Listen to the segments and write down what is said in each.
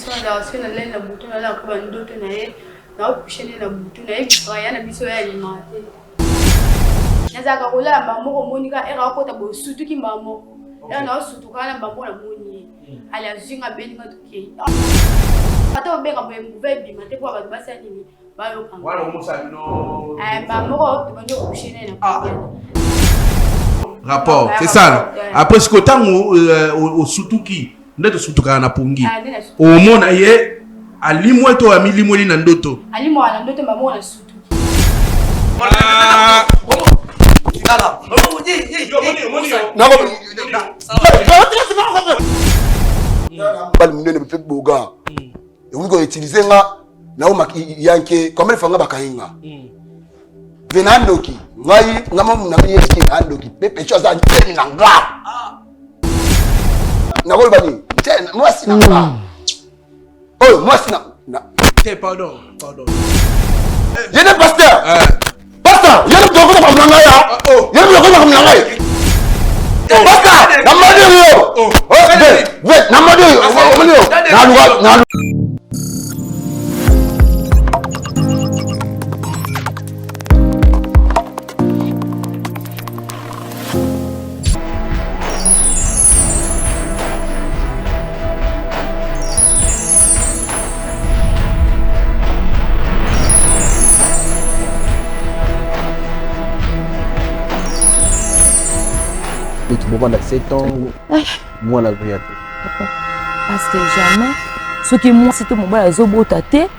So nazalaka soki nalali na butu nalalaka ba ndoto na ye nao couche nde na butu nayebisaka ya na biso ye alingaka te. Nazalaka kolala mbala moko omoni kaka heure akota boye osutuki mbala moko. Heure nao sutuka wana mbala moko namoni ye. Ale azwi nga abendi nga tokei. Ata obenga boye nguva ebima te mpo bato basala nini bayoka. Wana omosala bino. Eh, mbala moko tobandi kokouche naye na ah. Rapport, c'est ça. Après sikoyo ntango euh, osutuki nde tosutukaka na pongi ah, omona ye alimwe to amilimweli na ndoto alimwaka na ndoto mamo na sutuki ah. mobali monene mpe boga ekoki koutilize nga nao yanke combien de fois nga bakangi nga mpe na ndoki ngai nga mamu na miyebiki na ndoki mpe pecho aza ntemi na nga nakoloba nini mwasi na nga hmm. oyo mwasi na te pardon pardon ye nde pasteur eh. pasteur ye nde moto akota makambo na ngai ya ah, oh. ye nde moto akota makambo na ngai oh. pasteur na modi oyo oh. na modi oyo omoni oyo naluka bovanda 7 ans mwana azoya te parce que jamais soki mwasi to mobali azobota te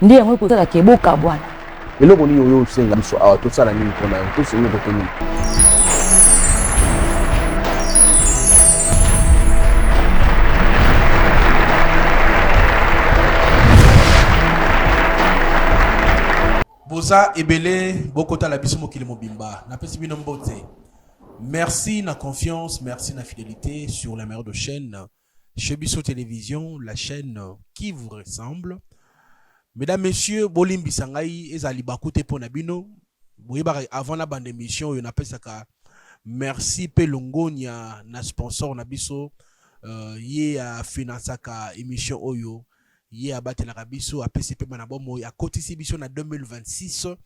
nde yango ekosalaka ebokabwana Eloko nini oyo osenga biso awa tosala nini mpo na yo tosengi kote nini? Boza ebele bokotala biso mokili mobimba napesi bino mbote merci na confiance merci na fidelité sur la meilleure de chaîne Chez Biso Télévision, la chaîne qui vous ressemble. Mesdames, Messieurs, bolimbisa ngai ezala libaku te mpo na bino. Boyebaka avant na banda émission oyo napesaka merci mpe longonya na sponsor na biso euh, ye afinansaka émission oyo ye abatelaka biso apesi pema na bomoi akotisi biso na 2026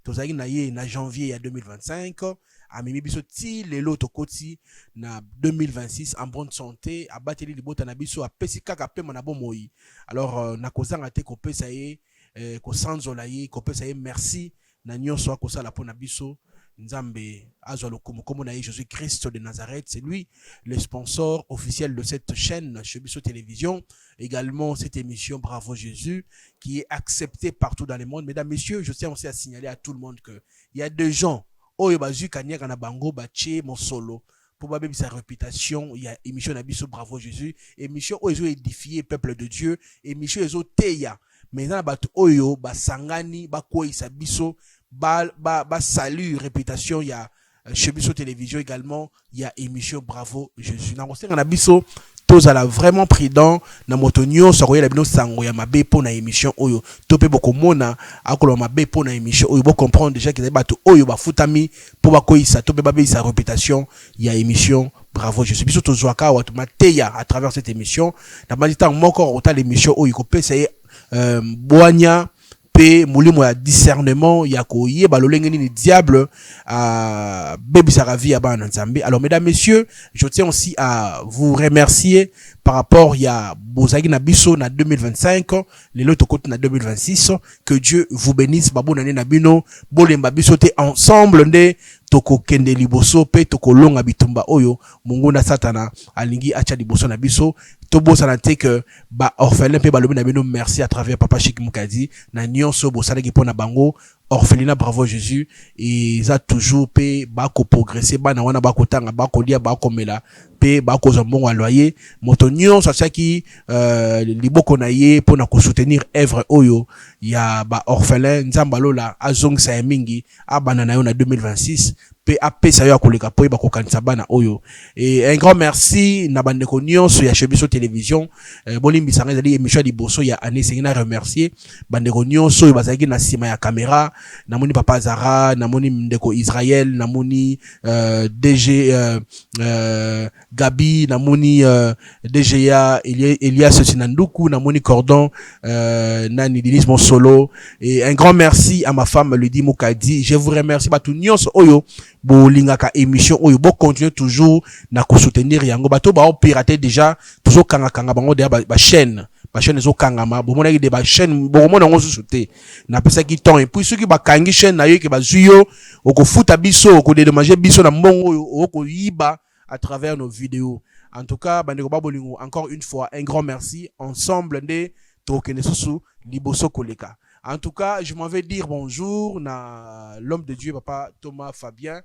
tozalaki na ye na janvier ya 2025 amemi biso ti lelo tokoti na 2026 en bonne santé abateli libota na biso apesi kaka pema na bomoi alors euh, nakozanga te kopesa ye eh, kosanzola ye kopesa ye merci na nyonso akosala mpo na biso Nzambe azwa lokumu kombo na ye Jésus Christ de Nazareth c'est lui le sponsor officiel de cette chaîne chez Biso Télévision également cette émission Bravo Jésus qui est acceptée partout dans le monde mesdames messieurs je tiens aussi à signaler à tout le monde que il y a des gens oyo bazwi kaniaka na bango batie mosolo mpo babebisa réputation ya émission na biso Bravo Jésus émission oyo ezo édifier peuple de Dieu émission ezoteya mais eza na bato oyo basangani bakweyisa biso ba, ba, ba salut réputation ya euh, chez biso télévision également ya émission Bravo Jésus nakosenga na biso tozala vraiment prudent na moto nyonso akoyela bino sango ya mabe mpo na émission oyo to mpe bokomona akoloba mabe mpo na émission oyo bocomprendre déjà kezali bato oyo bafutami mpo bakweyisa to mpe babebisa réputation ya émission Bravo Jésus biso tozwaka awa mateya à travers cette émission nabandi ntango moko akotala émission oyo ekopesa ye euh, bwanya mpe molimo ya discernement ya koyeba lolenge nini diable abebisaka vie ya bana na nzambe alors mesdames messieurs je tiens aussi à vous remercier par rapport ya bozalaki na biso na 2025 lelo tokoti na 2026 que Dieu vous bénisse babonane na bino bolemba biso te ensemble nde tokokende liboso mpe tokolonga bitumba oyo monguna satana alingi atia liboso na biso tobosana te que ba orphelin mpe balobi na bino merci à travers papa Chic Mukadi na nyonso bosalaki mpo na bango orphelinat bravo Jésus eza toujours mpe bakoprogresse bana wana bakotanga bakolia bakomela mpe bakozwa mbongo ya loyer moto nyonso atiaki euh, liboko na ye mpo na kosoutenir œuvre oyo ya ba orphelin nzambe alola azongisa ya mingi abanda na yo na 2026 Pe apesa yo ya koleka po oyeba kokanisa bana oyo. Et un grand merci na bandeko nionso ya chez biso television. Euh, bolimbisa ngai ezali émission ya liboso ya année esengi na remercier bandeko nionso oyo bazalaki na sima ya camera. Namoni papa Zara, namoni ndeko Israël, namoni euh, DG euh, euh, Gabi, namoni euh, DGA Elias Sinanduku, namoni Cordon euh, nani Denis Monsolo et un grand merci à ma femme Lydie Mukadi. Je vous remercie batu nyonso oyo bolingaka émission oyo bo continuer toujours na ko soutenir yango bato ba pirater déjà toujours kanga kanga bango déjà ba, ba chaîne ba chaîne ezo kangama bomonaki de ba chaîne bokomona yango susu te napesaki temps et puis soki bakangi chaîne na yo ke bazwi yo okofuta biso okodédommager biso na mbongo oyo okoyiba à travers nos vidéos. En tout cas, bandeko ba bolingo, encore une fois, un grand merci. Ensemble, nde tokende susu liboso koleka. En tout cas, je m'en vais dire bonjour na l'homme de Dieu, papa Thomas Fabien.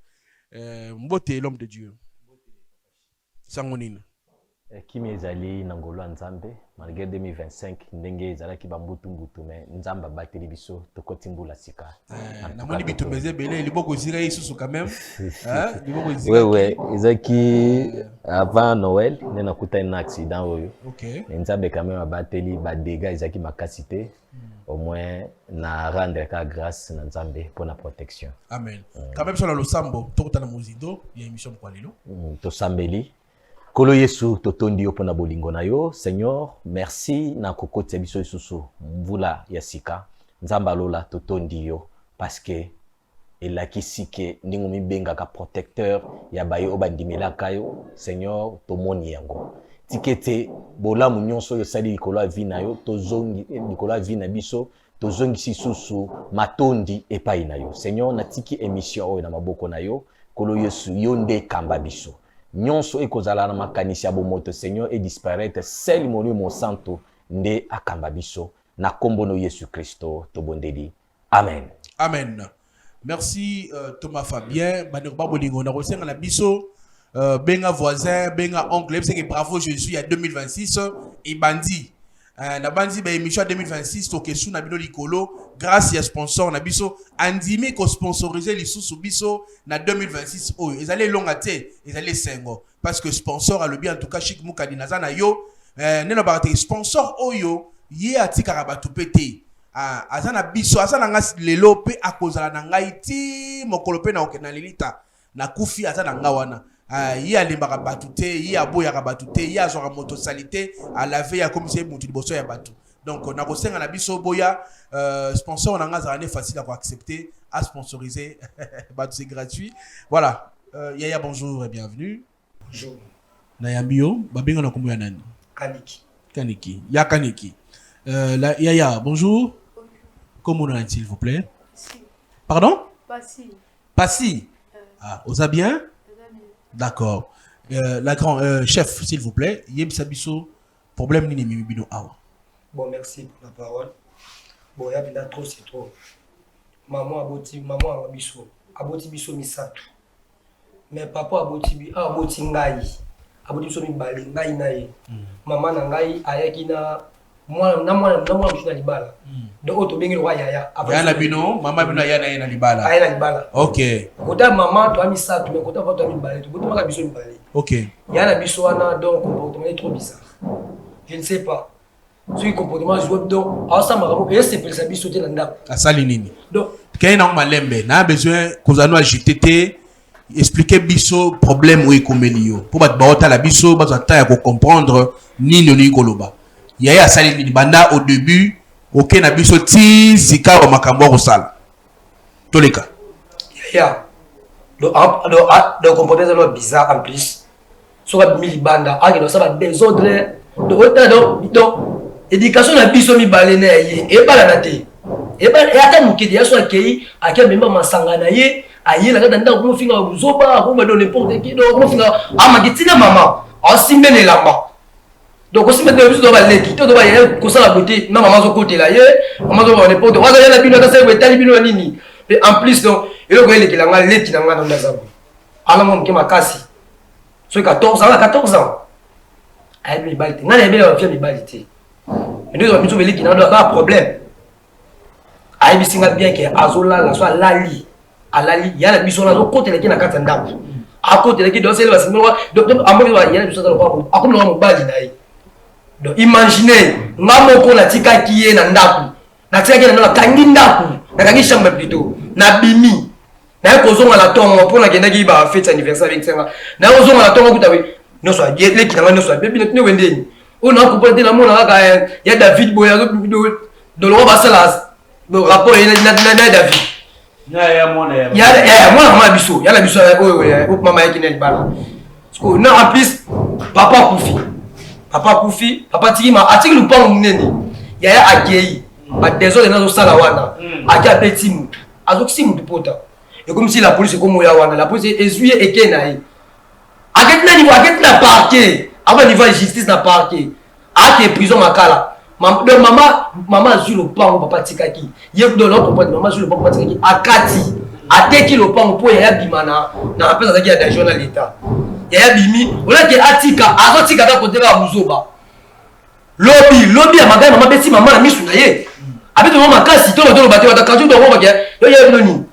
Euh, mbote l'homme de Dieu. Sango nini? Eh, kimia ezali na ngolu ya Nzambe malgré 2025 ndenge ezalaki ba mbutu mbutu mais Nzambe abateli biso tokoti mbula sika. Eh, namoni bitumba eza ebele liboko ezikaki lisusu quand même hein, liboko ezikaki. Ouais ouais, ezalaki avant Noël nde nakutani na accident oyo. Okay. Mais Nzambe quand même abateli ba dégâts ezalaki makasi te. Au moins na rendre ka grâce na Nzambe pour na protection. Amen. Quand même sur la losambo tokutana mozindo ya émission mokwa lelo. Tosambeli. Nkolo Yesu, totondi yo pona bolingo na yo. Seigneur, merci na kokotisa biso lisusu mvula ya sika. Nzambe ya lola, totondi yo parce que elakisi ke ndenge omibengaka protecteur ya baye oyo bandimelaka yo. Seigneur, tomoni yango. Tika ete bolamu nyonso oyo osali likolo ya vie na yo, tozongi likolo ya vie na biso, tozongisi lisusu matondi epai na yo. Seigneur, natiki emission oyo na maboko na yo. Nkolo Yesu, yo nde kamba biso. Nyonso ekozala na makanisi ya bomoto, Seigneur, e disparaître, seul Molimo Mosantu nde akamba biso. Na kombo no Yesu Christo tobondeli. Amen. Amen. Merci euh, Thomas Fabien, bandeko ba bolingo na kosenga na biso euh, benga voisin, benga oncle, yebisa ke bravo Jésus ya 2026 ebandi. Euh, na bandi ba émission ya 2026 tokesu na bino likolo grâce ya sponsor na biso andimi ko sponsoriser lisusu biso na 2026 oyo ezali elonga te ezali esengo parce que sponsor alobi en tout cas Chic Mukadi naza na yo euh, nde nalobaka te sponsor oyo ye atikaka bato pe te ah, aza na biso aza na ngai lelo pe akozala na ngai ti mokolo pe na okende na lilita Nakufi aza na nga wana. Ah, ye alembaka batu te, ye aboyaka batu te, ye azwaka moto salite, a lave ye akomisi ye mutu liboso ya batu. Donc nakosenga na biso boya euh, sponsor na nga azala ne facile à ko accepter, à sponsoriser batu c'est gratuit. Voilà. Euh, Yaya bonjour et bienvenue. Bonjour. Nayambi yo, babenga na kombo ya nani? Kaniki. Kaniki. Ya Kaniki. Euh, la, Yaya, bonjour. Comment on s'il vous plaît? Pardon? Passi. Passi. Ah, oza bien? D'accord. Euh, la grand euh, chef, s'il vous plaît, yebisa biso problème nini mimi bino awa. Bon, merci pour la parole. Bon, ya bina trop c'est trop. Maman aboti, maman abiso, aboti biso misato. Mais papa aboti bi, ah, aboti ngai. Aboti biso mibale, ngai na ye. Maman na ngai ayaki na mwana na mwana na mwana mosusu na libala. Donc oyo tobengi lokola yaya. Yaya na bino, mama bino aya na ye na libala. Aya na libala. OK. Kota mama toa misato, mais kota papa toa mibale, tobotamaka biso mibale. OK. Yaya na biso wana donc comportement est trop bizarre. Je ne sais pas. Soki comportement azwa donc aosala makambo esepelisa biso te na ndako. Asali nini? Donc kei nango malembe, na besoin kozala no agité te. Expliquer biso problème oyo ekomeli yo po bato baotala biso bazwa temps ya kocomprendre nini olingi koloba. Yaya asali nini banda au début oke na biso ti sika wa makambo ya kosala toleka. Yaya donc, donc, donc comportement ezali bizarre en plus soki abimi libanda akende kosala ba désordre donc otala donc donc éducation na biso mibale na ye ebalana te ata moke te ya so akei ake amema masanga na ye aye na kati ya ndako komofinga buzoba akoma do n'importe qui donc komofinga amaki ntina mama asimbe na elamba donc osimba te biso to baleki to to bayaya kosala boye te na mama azokotela ye mama azoloba n'importe quoi azali na bino ata seko etali bino ya nini mpe en plus donc eloko elekela nga leki na nga na nde aza boye ala mwa moke makasi soki 14 ans 14 ans ayebi mibali te ngai nayebi na bafia mibali te nde biso beleki na aza problème ayebisi nga bien ke azolala so alali. Alali ya na biso wana azokotelaki na kati ya ndako. Akotelaki donc sele basimbi donc amoni ya na biso aza lokola akomi lokola mobali na ye. Donc imaginez nga moko natikaki ye na ndako. Natikaki ye na ndako, nakangi ndako, nakangi chambre plutôt. Nabimi. Naye kozonga na tongo mpo nakendaki ba fete anniversaire abengisa nga. Naye kozonga na tongo kuta nyonso leki na nga nyonso abebi na wendeni. Oyo na comprendre te namona kaka ya David boye doloko basala rapport ye na David. Ya mwana ya mwana mama biso ya na biso oyo mama yaki na libala. Non en plus papa akufi. Papa akufi, papa atiki ma atiki lupango munene. Yaya akei. Ba désordre nazo sala wana. Aki abeti mutu. Azokisi mutu pota. Ekomisi la police ekomoya wana. La police ezwi ye eke na ye. Aketi na niveau, aketi na parquet. Akoma niveau ya justice na parquet. Ake prison Makala. Donc mama mama azwi lopango papa atikaki. Ye donc na comprendre mama azwi lopango papa atikaki. Akati. Ateki lopango po yaya bima na na apesa azalaki ya danger na l'État. Yaya bimi, olaki atika, azotika kaka koteka buzoba. Lobi, lobi ya magari mama beti mama na misu na ye. Abeti mama makasi to to bate wata kanzu to ko ke yo ye bino ni.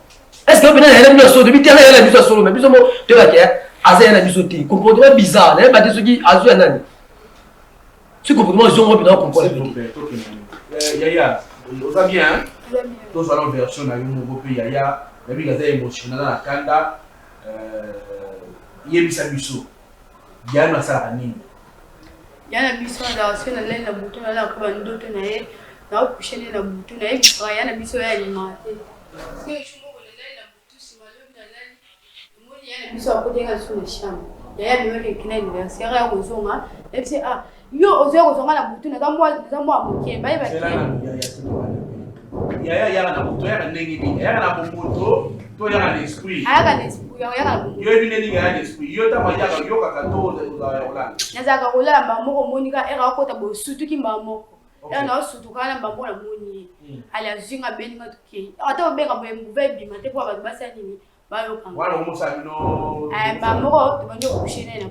Est-ce que bino na bino solo bi tena ya biso solo mais biso mo to ba ke aza ya na biso te. Comportement bizarre, na ba te soki azu ya nani. Si comportement zongo bino comprendre. S'il vous plaît, tokende. Yaya, oza bien hein? Tozwa na version na yo moko mpe yaya, nayebi aza émotionnel na kanda. Yebisa biso. Diane asalaka nini? Ya na biso azalaka soki nalali na butu nalalaka bandoto na ye naokushe nde na butu nayebisaka ya na biso ye alingaka te soki moko nalali na butu nsima lobi nalali namoni ya na biso akoteka lisusu na chambre yaya abimaki ekenda anniversaire ya kozonga nayebisi ah yo ozoya kozonga na butu naza mwa moke bayebaki yaya yaka na moto ayaka ndenge nini ayaka na bomoto to ayaka na esprit ayaka na esprit ayaka na bomoto yo yebi nde nini ayaka na esprit yo ntango ayaka oyokaka to ozalaka ya kolala nazalaka kolala mbala moko omoni kaka ere akota boye osutuki mbala moko ere na osutuka wana mbala moko namoni ye ale azwi nga abeli nga tokei ata obenga boye nguva ebima te mpo bato basala nini bayokanga wana omosala bino mbala moko tobandi okushe naye na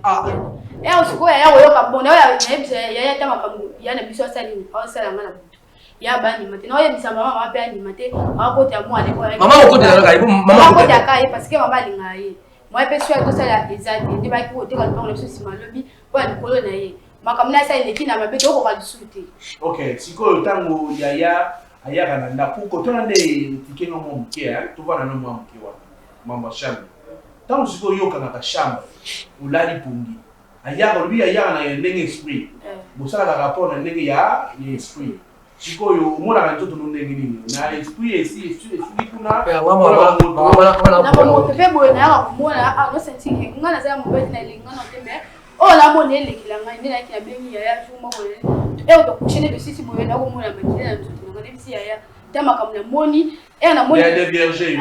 ere sikoyo yaya koyoka bon nayebisa yaya ata makambo ya na biso asala nini aosala nga na butu ya bandima te naoyebisa mama mama mpe andima te akota mwana mama okotelaka ye mama akotaka ye parce que mama alingaka ye moye mpe soki tosala eza te nde bayaki koteka lopango na biso nsima lobi mpo ya likolo na ye makambo na asala eleki na mabe tokokoka lisusu te. Ok sikoyo ntango yaya ayaka na ndako kotona nde etike no mwa moke tovanda no mwa moke wana mambo ya chambre ntango sikoyo oyokangaka chambre olali pongi ayaka olobi ayaka na ndenge esprit bosalaka rapport na ndenge ya esprit sikoyo omonaka nzoto no ndenge nini na esprit esi esuki kuna na bomoto mpe boye nayaka komona nosentiki nga naza ya mobali na elinga na te mais oyo namona elekela ngai nde nayaki nabengi yaya jour moko ero tokushe nde tosisi boye nakomona makila na nzoto na ngai nayebisi yaya ta makambo namoni ere namoni adevierge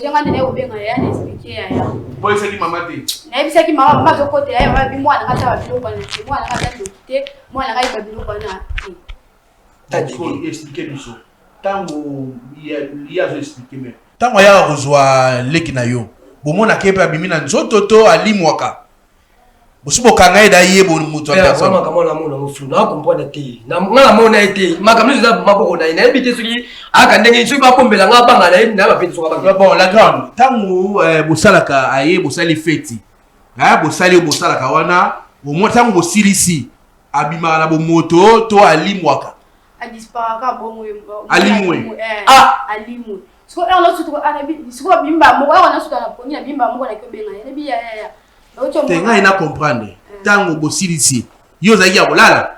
ngai nde naye kobenga yaya na explike yaya boyebisaki mama te nayebisaki mama mama azokotela ye mama bi mwana ngai ata babiloko wana te mwana ngai aza ndoki te mwana ngai yeba biloko wana te explike biso ntango ye azo explike me ntango ayaka kozwa leki na yo bomonaka ye mpe abimi na nzoto to alimwaka bosi bokanga ye da ye moto ya personne makambo na mona mofu na comprendre te na nga na mona ye te makambo nyonso eza maboko na ye nayebi te soki aka ndenge soki babombela nga banga na ye na bafeti soka banga bon la grande ntango bosalaka aye bosali feti bosali oyo bosalaka wana omoi ntango bosilisi abimaka na bomoto to alimwaka adisparaka bongo alimwe ah alimwe sikoyo ere nasutuka sikoyo bimba moko ere nasutuka na poni na bimba moko naki obenga ye nabi ya ya ya te ngai na comprendre ntango bosilisi yo ozalaki ya kolala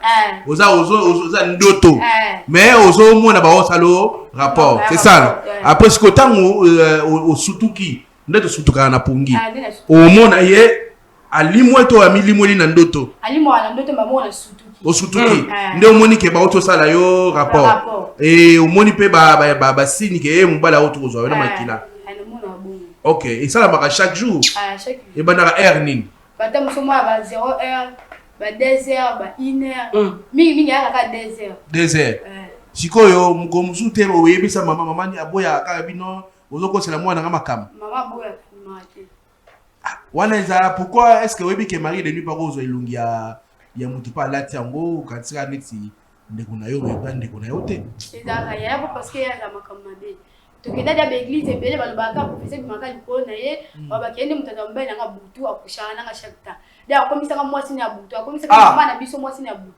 oza oza ndoto mais ozomona baosala rapport c'est ça après sikoyo ntango osutuki nde tosutukaka na pongi omona ye alimwe to amilimweli na ndoto osutuki nde omoni ke bauti osala yo rapport e omoni mpe basini ke ye mobali auti kozwa yo na makila ok esalamaka chaque jour ebandaka heure nini bata mosusu mwa ba 0 heure ba 2 heures ba 1 heure mingi mingi ayaka kaka 2 heures 2 heures sikoyo mokolo mosusu te oyebisa mama mama ni aboyaka kaka bino ozokosela mwana nga makambo mama aboyaka te wana ezala pourquoi est ce que oyebi ke mari de nuit pako ozwa elongi ya ya motu mpe alati yango okanisaka neti ndeko na yo mais ndeko na yo te ezalaka yaya po parce que ye aza makambo mabe. Tokenda dia ba église ebele, balobaka prophétie ebimaka likolo na ye. Balobaka ye nde moto aza mobali nanga butu, akushaka nanga chaque temps. Nde akomisaka mwasi na ya butu, akomisaka mama na biso mwasi na ya butu.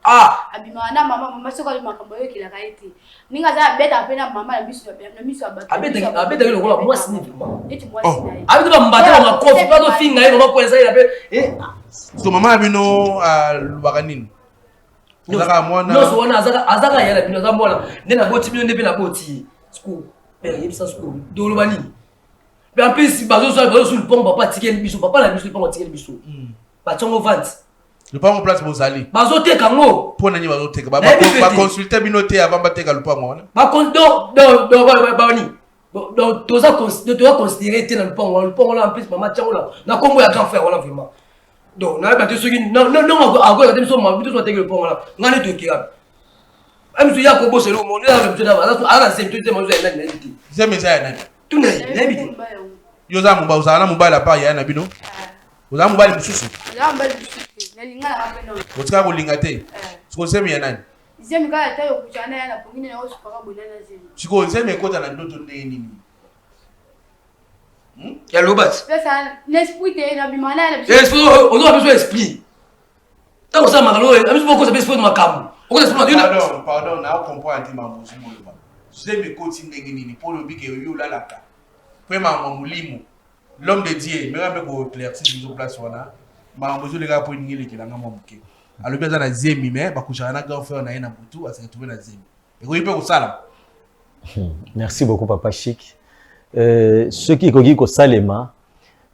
Abimaka na mama, mama soki alobi makambo ayokelaka ye te. Ndenge aza abetaka mpe na mama na miso na miso ya bato. Abetaki lokola mwasi ni vraiment. Neti mwasi na ye. Abeti bambata ba makofi, bazofinga ye mama po ezali na mpe. So mama na bino alobaka nini? Azaka mwana. Nyonso wana azaka ya na bino, aza mwana. Nde naboti bino, nde mpe naboti ye. Sikoyo, père yebisa sikoyo, toloba nini? Mpe en plus bazosala bazosala lupango papa atikeli biso, papa na biso lupango atikeli biso. Batiango vente. Lupango place bozali. Bazoteka yango. Mpo na nini bazoteka? Nayebi mpe te. Baconsulte bino te avant bateka lupango wana? Bani donc toza considéré te na lupango wana, lupango wana en plus mama tiango na kombo ya grand frère wana vraiment. Donc nayeba te soki ndongo akoyaka te biso biso ateki lupango wana, ngai nde tokeyaka. Biso ya kobosa eloko moko aza na zemi to te, mazo ya nani nayebi te. Zemi eza ya nani? Tuna ye, nayebi te. Yo oza mobali, ozala na mobali apa yaya na bino? Ozala mobali mosusu? Ozala mobali mosusu te, nalinga nanga mpe nono. Otikala kolinga te? Sikoyo zemi ya nani? Zemi kaka ata yokucana na ya na pongi na osukaka boye na zemi. Sikoyo zemi ekota na ndoto ndenge nini? Ya lobati. Pesa l'esprit te na bima na ya na biso. Esprit ozoba biso esprit. Ntango osala makambo oyo, biso bokosa biso esprit makambo. Okosa esprit makambo. Pardon, pardon, na comprendre te mambo ozoloba. Zemi ekoti ndenge nini? Mpo olobi ke yo olalaka. Mpe makambo ya molimo. L'homme de Dieu, meka mpe ko éclaircir biso place wana. Makambo ezoleka mpo elingi elekela nga mwa moke. Alobi aza na zemi mais bakushaka na grand frère na ye na butu, ase retrouver na zemi. Ekoki mpe kosala. Merci beaucoup papa Chic. Soki ekoki kosalema,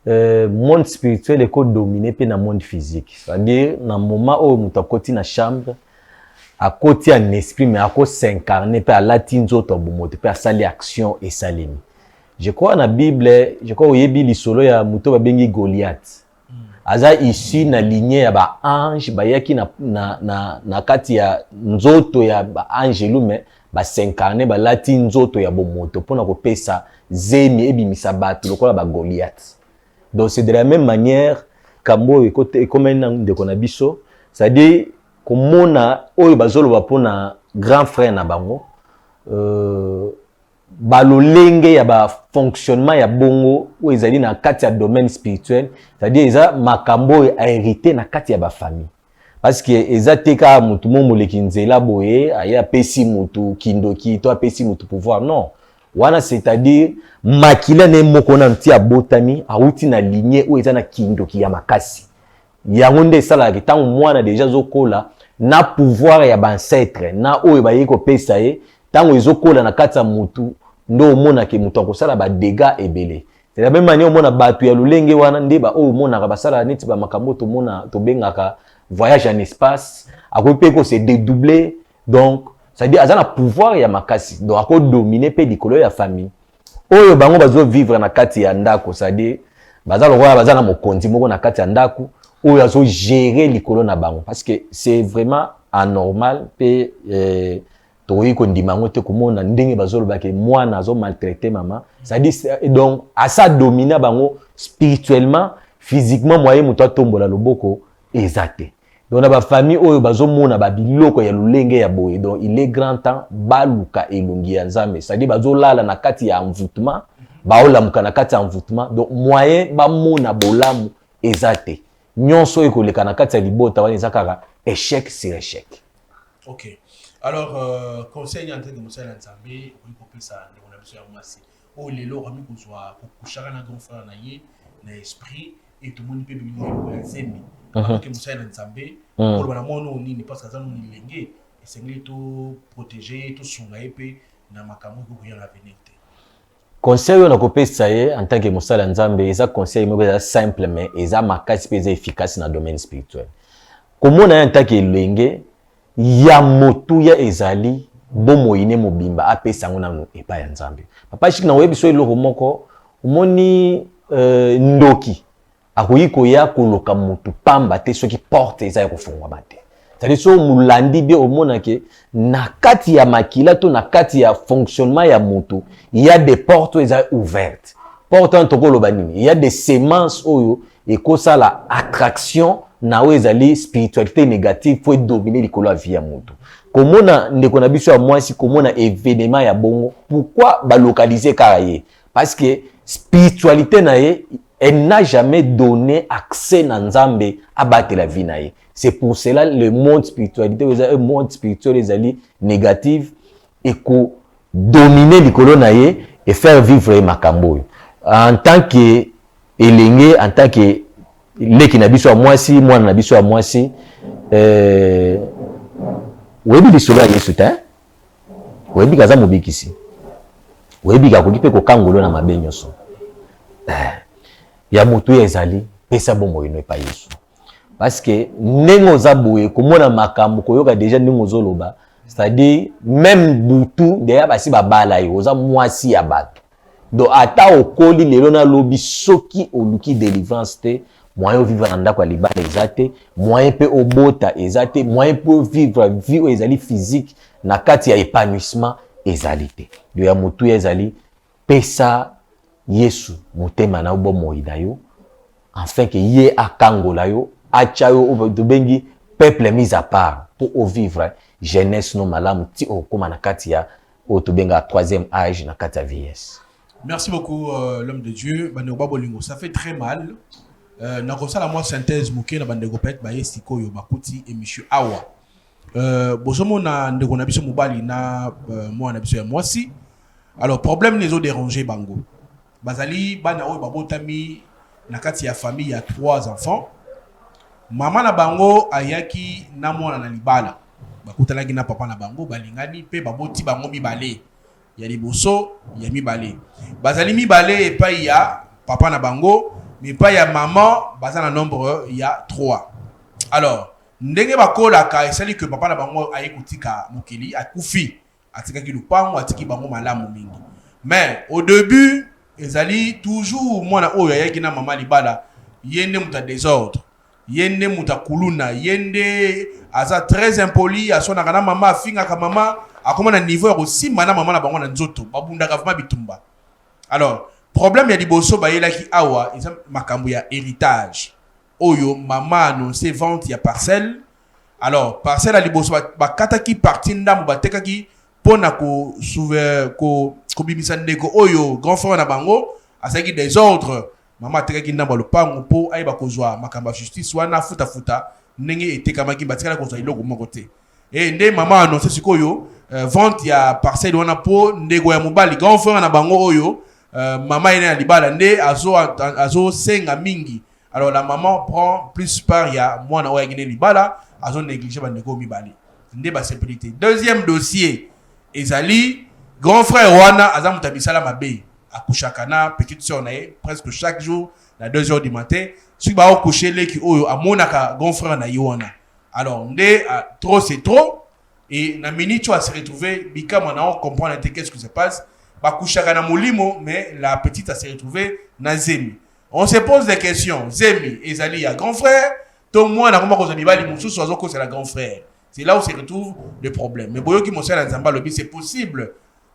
monde spirituel eko dominer pe na monde physique. C'est-à-dire na moment oyo moto akoti na chambre, akoti en esprit mais ako s'incarner pe alati nzoto ya bomoto pe asali action esalemi. Je crois na Bible, je crois oyebi lisolo ya moto babengi Goliath. Aza issu na lignée ya ba ange, bayaki na kati ya nzoto ya ba angelu mais ba s'incarner, balati nzoto ya bomoto mpona kopesa zemi ebimisa bato lokola ba Goliath. Donc c'est de la même manière kambo oyo ekomeli na ndeko na biso, c'est-à-dire komona oyo bazoloba mpona grand frère na bango, balolenge ya ba fonctionnement ya bongo oyo ezali na kati ya domaine spirituel, c'est-à-dire eza makambo oyo a hérité na kati ya ba famille. Parce que eza te kaka mutu mo moleki nzela boye aye apesi mutu kindoki to apesi mutu pouvoir, non. Wana c'est-à-dire makila ne moko na nti abotami awuti na lignée oyo eza na kindoki ya makasi. Yango nde esalaka ntango mwana déjà azokola na pouvoir ya ba ancêtre na oyo baye kopesa ye, ntango ezokola na kati ya mutu nde omonake mutu akosala ba dégâts ebele. C'est la même manière omona bato ya lolenge wana nde ba oyo omonaka basalaka neti ba makambo tomona tobengaka voyage en espace, akoki mpe ko se dédoubler. Donc c'est-à-dire aza na pouvoir ya makasi, donc ako dominer mpe likolo ya famille oyo bango bazo vivre na kati ya ndako. C'est-à-dire baza lokola baza na mokonzi moko na kati ya ndako oyo azo gérer likolo na bango, parce que c'est vraiment anormal mpe tokoki kondima yango te komona ndenge bazoloba ke mwana azo maltraiter mama. C'est-à-dire donc asa domina bango spirituellement, physiquement, moyen moto atombola loboko eza te. Donc na ba famille oyo bazomona ba biloko ya lolenge ya boye, donc il est grand temps baluka elongi ya Nzambe. C'est-à-dire bazolala na kati ya envoûtement, baolamuka na kati ya envoûtement, donc moyen bamona bolamu eza te. Nyonso oyo ekoleka na kati ya libota wana eza kaka échec sur échec. Ok. Alors, conseil en tant que mosali ya Nzambe, okoki kopesa ndeko na biso ya mwasi oyo lelo okomi kozwa kokushaka na grand frère na ye na esprit et tomoni mpe bilembo ya zemi. Okoki mosali na Nzambe koloba na mwana oyo nini, parce que aza nanu elenge, esengeli to protéger ye, tosunga ye mpe na makambo oyo ekoya na avenir te. Conseil oyo nakopesa ye en tant que mosali ya Nzambe eza conseil moko eza simple mais eza makasi mpe eza efficace na domaine spirituel. Komona ye en tant que elenge ya motuya ezali bomoi ne mobimba apesa yango nanu epai ya Nzambe. Papa Chic, nakoyebi biso eloko moko, omoni ndoki akoki koya koloka mutu pamba te soki porte eza ya kofungwama te. C'est-à-dire soki molandi bien omona ke na kati ya makila to na kati ya fonctionnement ya mutu, il y a des portes oyo eza ouverte. Porte wana tokoloba nini? Il y a des semences oyo ekosala attraction na oyo ezali spiritualité négative po edominer likolo ya vie ya mutu. Komona ndeko na biso ya mwasi komona événement ya bongo, pourquoi balocaliser kaka ye? Parce que spiritualité na ye, elle n'a jamais donné accès na Nzambe abatela vie na ye. C'est pour cela le monde spiritualité eza monde spirituel ezali négative eko dominer likolo na ye et faire vivre ye makambo oyo. En tant que elenge, en tant que leki na biso ya mwasi, mwana na biso ya mwasi, oyebi lisolo ya Yesu te? Oyebi kaza mobikisi, oyebi akoki mpe kokangolo na mabe nyonso ya motu oyo ezali. Pesa bomoi no epai Yesu, parce que ndenge oza boye, komona makambo, koyoka déjà ndenge ozoloba, c'est-à-dire même butu deya basi babala yo, oza mwasi ya bato. Donc ata okoli lelo, nalobi soki oluki délivrance te, moyen ovivre na ndako ya libala eza te, moyen mpe obota eza te, moyen mpe ovivre vie oyo ezali physique na kati ya épanouissement ezali te. Do ya motuya ezali, pesa Yesu motema na yo, bomoi na yo, afin que ye akangola yo, atya yo oyo tobengi peuple mis à part, mpo ovivre jeunesse no malamu ti okóma na kati ya oyo tobengaka troisième âge, na kati ya vieillesse. Merci beaucoup, l'homme de Dieu. Bandeko bolingo, ça fait très mal. Nakosala mwa synthèse moke na bandeko peut-être baye sikoyo, bakuti émission awa. Bozomona ndeko na biso mobali na mwana na biso ya mwasi. Alors problème nezo déranger bango. Bazali bana oyo babotami na kati ya famille ya trois enfants. Mama na bango ayaki na mwana na libala. Bakutanaki na papa na bango, balingani mpe baboti bango mibale. Ya liboso, ya mibale, bazali mibale epai ya papa na bango, mais epai ya mama baza na nombre ya 3. Alors ndenge bakolaka, esali ke papa na bango aye kotika mokili, akufi, atikaki lupango, atiki bango malamu mingi. Mais au début ezali toujours mwana oyo ayaki na mama libala, ye nde moto ya désordre, ye nde moto akuluna, ye nde aza très impoli, aswanaka na mama, afingaka mama, akóma na niveau ya kosimba na mama na bango na nzoto, babundaka vraiment bitumba. Alors problème ya liboso bayelaki awa eza makambo ya héritage oyo mama annonce vente ya parcelle. Alors parcelle ya liboso, bakataki partie ndambo, batekaki mpona kobimisa ndeko oyo grand frère na bango azalaki désordre. Mama atekaki ndambo ya lopango mpo ayeba kozwa makambo ya justice wana, afutafuta ndenge etekamaki, batikala kozwa eloko moko te. E nde mama annonce sikoyo vente ya parcelle wana mpo ndeko ya mobali, grand frère na bango oyo mama ye na libala nde azosenga azo mingi. Alors la maman prend plus part ya mwana oyo ayaki ne libala, azo néglige bandeko mibale, nde basepeli te. Deuxième dossier ezali grand frère wana aza moto ya misala mabe, akushaka na petite sœur na ye presque chaque jour na 2 heures du matin. Soki baokushe, leki oyo amonaka grand frère na ye wana. Alors nde trop c'est trop, et na minute oyo ase retrouvé bikamwa na comprendre te qu'est-ce qui se passe. Bakushaka na molimo, mais la petite a se retrouvé na zemi. On se pose des questions: zemi ezali ya grand frère to mwana akoma kozwa mibali mosusu azokosela grand frère? C'est là où se retrouve le problème. Mais boyoki mosala ya Nzambe alobi, c'est possible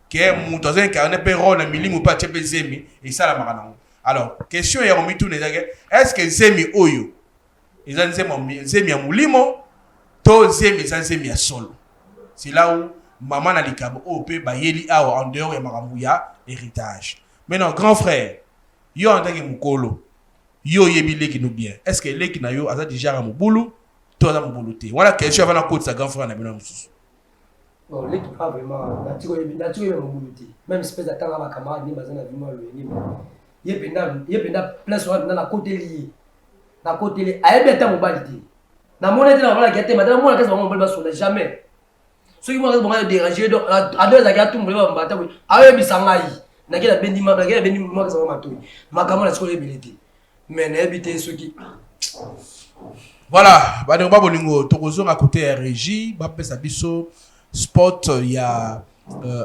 ke moto azo incarne mpe rôle na milimo mpe atie mpe zemi, esalamaka nango. Alors question ya komituna ezaki: est ce que zemi oyo eza nzemi ya molimo to zemi eza zemi ya solo? C'est là où mama na likambo oyo mpe bayeli awa, en dehors ya makambo ya héritage. Maintenant, grand frère, yo en tant que mokolo, yo oyebi leki no bien. Est ce que leki na yo aza déjà ya mobulu to aza mobulu te? Wana question avant nakotisa grand frère na bino mosusu. Bon, leki pas vraiment, natiki oyeba mobulu te. Même espèce atanga bacamarade nde baza na vimo ya loyenge, ye mpenza, ye mpenza place wana mpenza nakoteli ye, nakoteli, ayebi ata mobali te. Namoni ete namonaki te, mata namona kasi bango mobali basoda jamais. Soki mwana kasi bango déranger, donc ado ezalaki atumboli bambata boye, ayoyebisa ngai, nake nabendi, nake nabendi mwakasi bango matoi. Makambo na sikoyo oyebele te, mais nayebi te soki. Voilà, bandeko ba bolingo, tokozonga côté ya régie, bapesa biso spot ya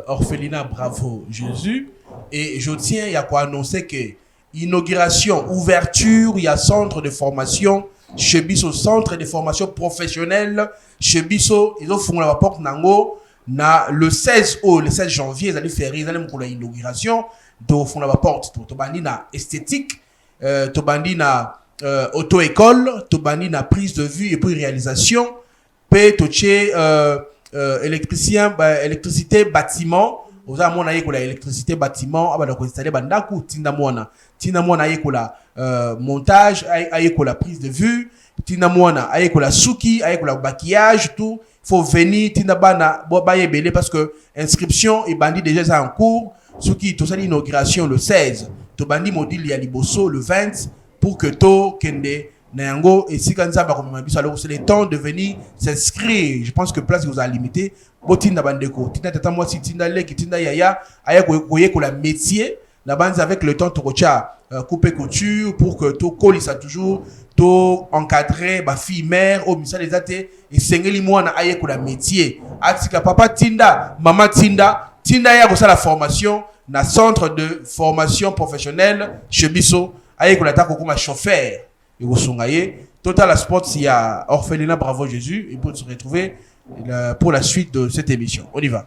orphelinat Bravo Jésus. Et je tiens ya koannoncer que inauguration, ouverture ya centre de formation chez biso, centre de formation professionnelle chez biso, ezofungola baporte nango na le 16 oyo, le 16 janvier, ezali férié, ezali mokolo ya inauguration. Tofungola baporte, tobandi na esthétique, tobandi na auto-école, tobandi na prise de vue et puis réalisation, mpe totie euh, électricien ba, électricité bâtiment oza mwana ayekola électricité bâtiment abanda koinstalle bandako tinda mwana tinda mwana ayekola euh, montage ayekola prise de vue tinda mwana ayekola suki ayekola maquillage tout faut venir tinda bana bayebele parce que inscription ebandi déjà eza en cours soki tosali inauguration le 16 tobandi module ya liboso le 20 pour que tokende na yango esika nzambe akomema biso. Alors c'est le temps de venir s'inscrire. Je pense que place kozala limité. Botinda bandeko, tinda tata mwasi, tinda leki, tinda yaya aya koyekola métier na banzi. Avec le temps tokotia coupe couture pour que tokolisa toujours to encadrer bafille mère oyo misala eza te. Esengeli mwana ayekola métier, atika papa tinda, mama tinda, tinda ye akosala formation na centre de formation professionnelle chez biso, ayekola ata kokoma chauffeur, ekosunga ye. Total Sports ya orphelinat Bravo Jésus et pour se retrouver pour la suite de cette émission. On y va.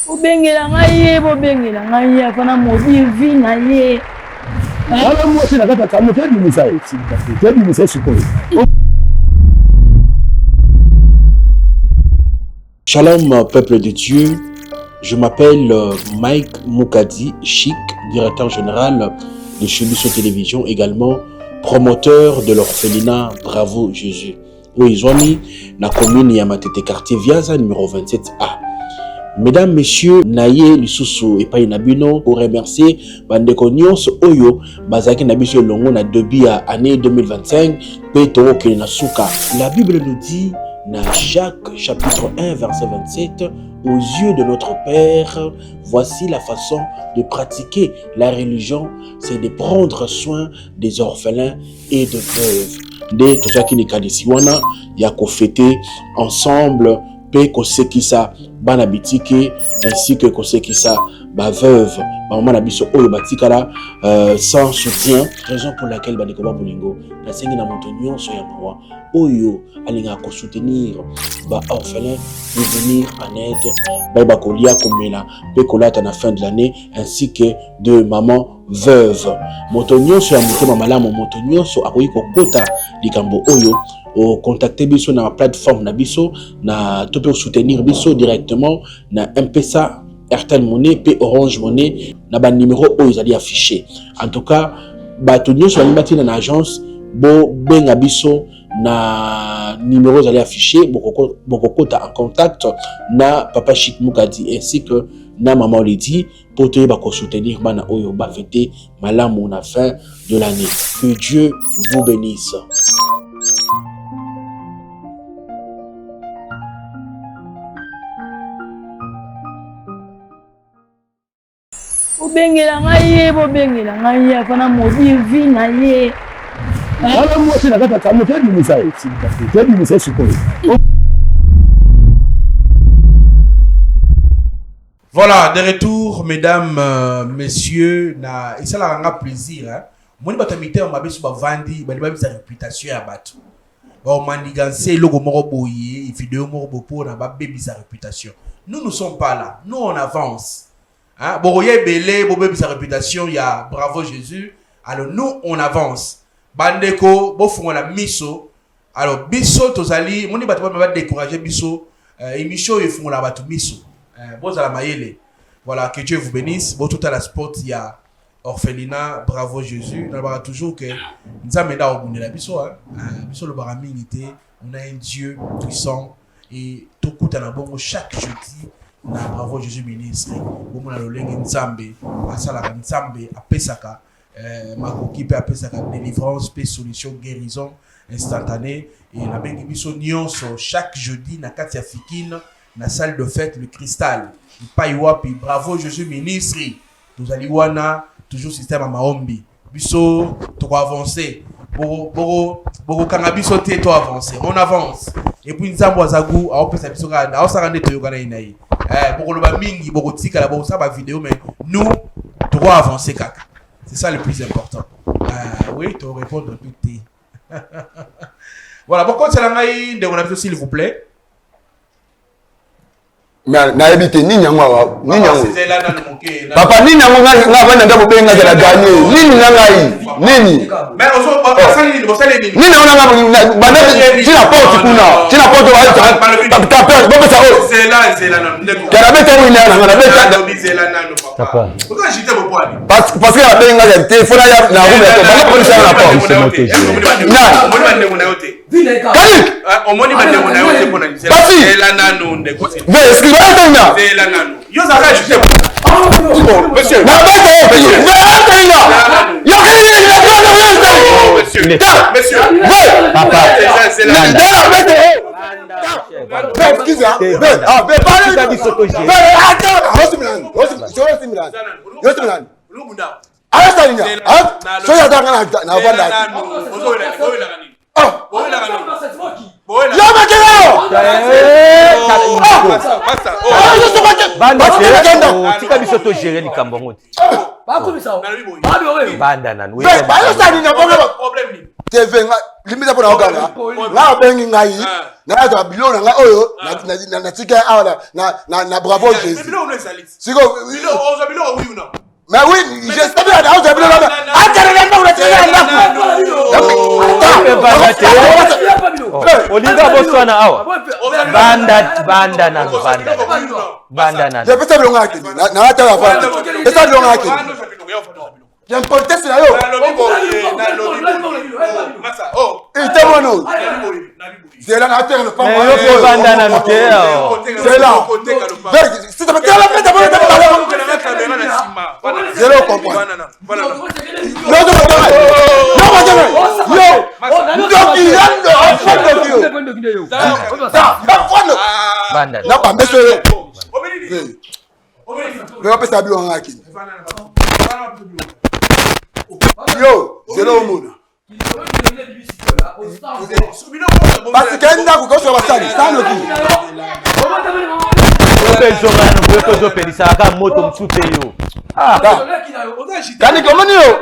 Bobengela ngai ye, bobengela ngai ye afana modivi na ye. Wana mwasi na kati ya camion, tebimisa ye, tebimisa ye sikoyo. Shalom, peuple de Dieu. Je m'appelle Mike Mukadi Chic, directeur général de Chez Biso Télévision, également promoteur de l'orphelinat Bravo Jésus. Oyo ezwami na commune ya Matete, quartier Viaza, numéro 27A. Mesdames, messieurs, naye lisusu epai na bino koremercier bandeko nyonso oyo bazalaki na biso elongo na début ya année 2025 mpe tokokende na suka. La Bible nous dit na Jacques chapitre 1 verset 27: aux yeux de notre Père, voici la façon de pratiquer la religion, c'est de prendre soin des orphelins et de veuves. Nde tozwaki likanisi wana ya kofêter ensemble mpe kosekisa bana bitike ainsi que kosekisa baveuve, bamama na biso oyo batikala sans soutien. Raison pour laquelle, bandeko ba bolingo, nasengi na moto nyonso ya mawa oyo alingaka kosoutenir baorphelin de venir en aide, bayeba kolia, komela mpe kolata na fin de l'année, ainsi que de maman veuve. Moto nyonso ya motema malamu, moto nyonso akoki kokota likambo oyo, ocontacte biso na plateforme na biso na to mpe osoutenir biso directement na M-Pesa, Airtel Money mpe Orange Money na banimero oyo ezali affiché. En tout cas, bato nyonso balingi batina na agence, bobenga biso na numéro ezali affiché, bokokota en contact na papa Chic Mukadi ainsi que na mama Lydie mpo toyeba kosoutenir bana oyo bafêter malamu na fin de l'année. Que Dieu vous bénisse. Bobengela ngai ye, bobengela ngai ye afana modivi na ye. Wana mwasi na kati ya camion, tebimisa ye, tebimisa ye sikoyo. Voilà, de retour, mesdames, messieurs, na esalaka nga plaisir, hein. Moni bato ya mitema mabe so bavandi, bali babisa réputation ya bato. Baomaniganse eloko moko boye, vidéo moko boye mpona babebisa réputation. Nous ne sommes pas là. Nous, on avance. Hein? Bokoya ebele, bobebisa réputation ya Bravo Jésus. Alors nous, on avance. Bandeko, bofungola miso. Alors biso tozali, moni bato ba décourager biso, émission oyo efungola bato miso. Bozala mayele. Voilà, que Dieu vous bénisse. Bon, tout à la sport, il y a orphelinat Bravo Jésus. Nalobaka toujours que Nzambe nde akobundela biso, hein. Biso lobaka mingi te. On a un Dieu puissant et tokutana bongo chaque jeudi na Bravo Jésus ministre. Bomona lolenge Nzambe asalaka, Nzambe apesaka makoki mpe apesaka délivrance mpe solution, guérison instantanée. Et nabengi biso nyonso chaque jeudi na kati ya Fikine, na salle de fête Le Cristal, epai wapi Bravo Jésus ministre tozali wana, toujours système ya maombi. Biso tokoavance, bokokanga biso te, to avance, on avance. Et puis Nzambe aza gu aopesa biso kaka, aosaka nde toyokana ye na ye. Bokoloba mingi, bokotikala bokosala bavideo, mais nous tokoavance kaka, c'est ça le plus important. Oui, torépondre mpe te. Voilà, bokotela ngai ndeko na biso, s'il vous plaît. Nayebi te nini yango awa, nini yango papa, nini yango nga vanda ndako, obengaka na ganye nini na ngai. Nini nini yango nanga banda tina porte kuna, tina porte tapeur bopesa oyo kala beta oyo nanga nanga nabeta parce que nabengi nga te fo naya na rume ya banda polisi na porte nani. Kanik omoni bandeko na yo te mpo na Basi zela nanu ndeko Mais excuse moi tena zela nanu yo zaka ajouter monsieur Na beta yo Mais tena Yo kini ni na kwa na yo monsieur Ta monsieur Papa zela Zela beta yo Excuse hein. Ah, mais parle. Mais attends, Rosimlan. Rosimlan. Rosimlan. Arrête ça, Soki atanga na vanda. Yo makela yo. Tika biso to gérer likambo yango te. Banda nanu. Bayosani na bongo. TV nga limita mpona okanga nga abengi ngai nayazwa biloko na ngai oyo natika awa na Bravo Jésus siko. Mais oui, je sais bien, azwa biloko na akende na ndako, natika na ndako. Olinga boswana awa. Banda banda nanu, banda banda nanu. Pesa biloko akende na atala afanda, pesa biloko akende ya impolitesse na yo ite mwana oyo zela na ateka lopango. Yo mpe banda nanu te. Zela zela, ocomprendre yo ndoki yo Banda na bambeso yo bapesa biloko nga akende yo zela omona basika ndako kosoka basali sanoki. Mpe ezonga nanu boye mpe ozopelisaka kaka moto mosusu mpe yo. Kaniki omoni yo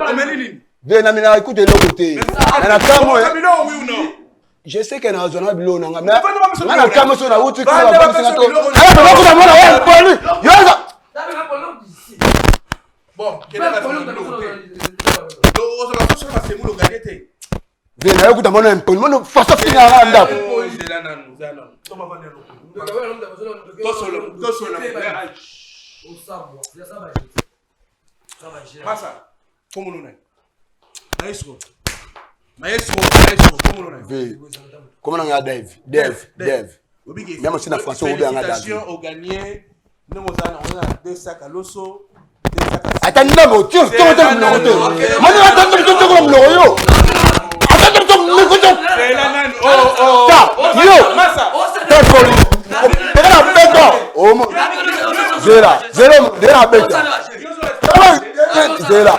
ve na mina ekuta eloko te na na kamwe. Je sais que nazwa na biloko na nga, mais nga na kamwe so nauti kuna babandisinga to ayabakuta mona oyo poli yo. Ve na yo kuta mona mponi mona faso finga nga ndako. Ve comment nga Dave, Dave, Dave, même aussi na français obenga David. Ata ndambo tio tio tio monoko te moni ata ndambo tio tio monoko yo ata ndambo tio monoko tio ta yo ta koli peka na beto omo zela zela zela beta zela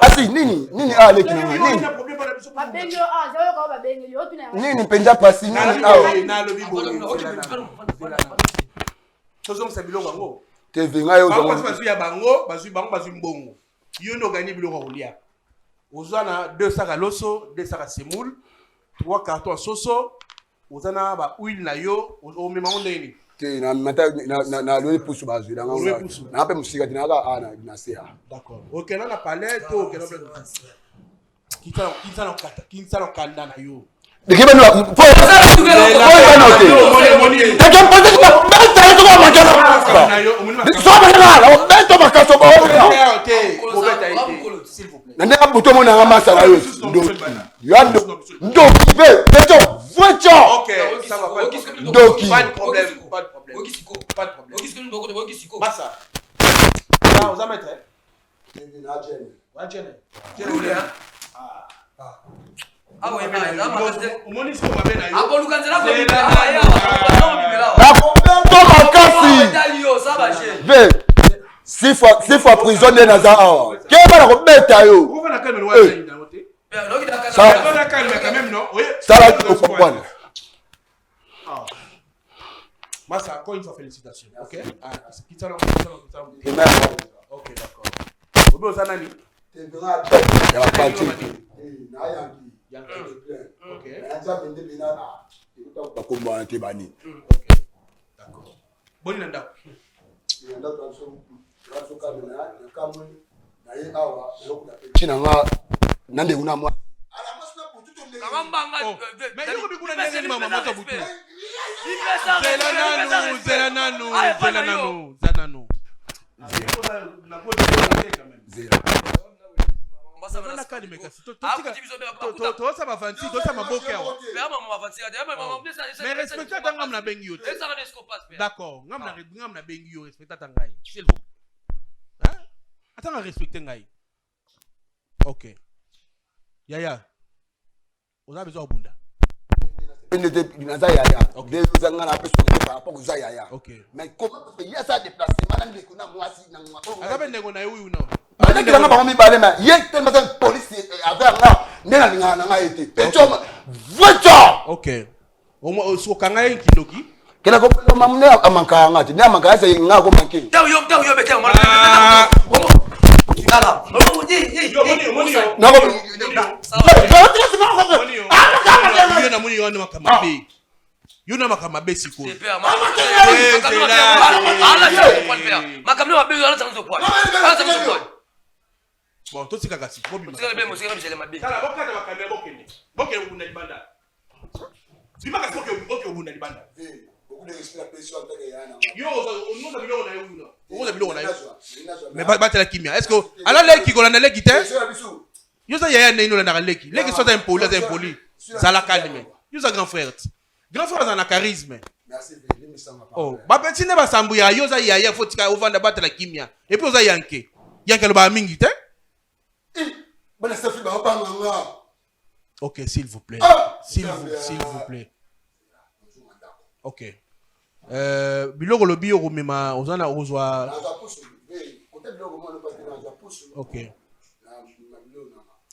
asi nini nini aleki nanga nini nini mpenza pasi nini awa. Tozongisa biloko yango. TV ngai. Oyo bazwi ya bango, bazwi bango, bazwi mbongo. Yo nde oganye biloko ya kolia. Ozwa na 2 sacs ya loso, 2 sacs ya semoule, 3 carton ya soso, oza na ba huile na yo. Omema ngo ndenge nini? Te, naloi pusu bazwi nanga na mpe mosika te naka na se. D'accord, okenda na palais to okenda kinsa na kanda na yo. Deke bano po bano te teke mpoze beta yo makala so makala beta makaso bo na ndenge buto omonanga masala yo ndoki yo ndoki mpe beto vrai tio ndoki. Pas de problème, pas de problème. Pas de problème. Massa. Oza maître? Wa Jene. Ah. Omoni siko mabe na yo. Akoluka nzela. Nakobeto makasi ve six fois, six fois prison nde naza awa keba na kobeta yo. Okofanda calme no wa nango te. Okofanda calme quand même non? Oye. Sala okomprendre. Ah. Massa, encore une fois, félicitations. Ok? Ah, kitala, kitala, kitala. Ok, d'accord. Obi oza nani? Ya bapanti. Ok. Bakombo wana te bani. Ok. D'accord. Boni na ndako. Ntina nga Na ndeko na mwa. Oh, mais yo kobi kuna ndenge nini mama mwasi ya butu? Zela nanu, zela nanu, zela nanu, zela nanu. Zela. Tosa bavanti, tosa maboke awa. Mais respecte ata ngam na bengi yo te. D'accord, ngam na ngam na bengi yo, respecte ata ngai. S'il vous plaît. Hein? Ata nga respecte ngai. Ok. Yaya. Oza besoin obunda. Nde naza yaya. Nde oza nga na peso par rapport oza yaya. Ok. Mais comment parce que ye asala déplacement na ndeko na mwasi na nga. Aza pe ndeko na ye oui ou non? Balekela nga bango mibale mais ye tellement aza police avec nga nde nalingaka na nga ye te. Petit homme, vrai homme. Ok. Okanga ye kindoki. Kena ko mamu ne amankaka nga te. Ne amankaka se nga ko manquer. Ntango yo ntango yo bete tala yo namoni yo wana makambo mabe yo na makambo mabe sikoyo bon totika kasi bobima tala bokata bakamera bokende bokende kobunda libanda bima kasi oke obunda libanda yo oza biloko na yo kuna okoza biloko na yo mais batela kimia est ce que ala leki kolanda leki te yo oza yaya ndenge olandaka leki leki so aza impoli aza impoli zala calme yo oza grand frère ti grand frère aza na charisme oh bapeti nde basambu ya yo oza yaya fo tika ovanda batela kimia et puis oza yanke yanke alobaka mingi te bana safi baobanga nga. Ok, s'il vous plaît. Ah! S'il vous, s'il vous plaît. Ok. Biloko lobi okomema oza na okozwa. Nazwa pusu. Kote biloko mwana pasi nazwa pusu. Ok.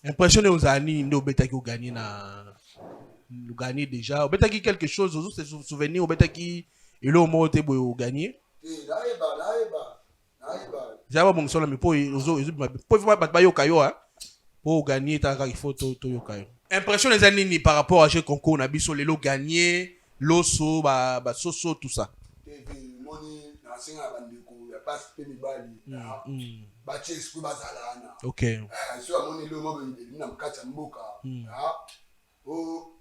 Impression ne ozala nini nde obetaki oganye na oganye déjà obetaki quelque chose ozo se souvenir obetaki eloko moko te boye oganye. Te nayeba nayeba nayeba. Zala babongisa olami mpo ezobima mpo bato bayoka yo mpo oganye taka kaka il faut toyoka yo. Impression eza nini par rapport à jeu concours na biso lelo gagner loso ba ba soso tout ça. TV moni nasenga na bandeko ya basi mpe mibali batie esprit bazala wana. Ok. So amoni eloko moko ebimi na kati ya mboka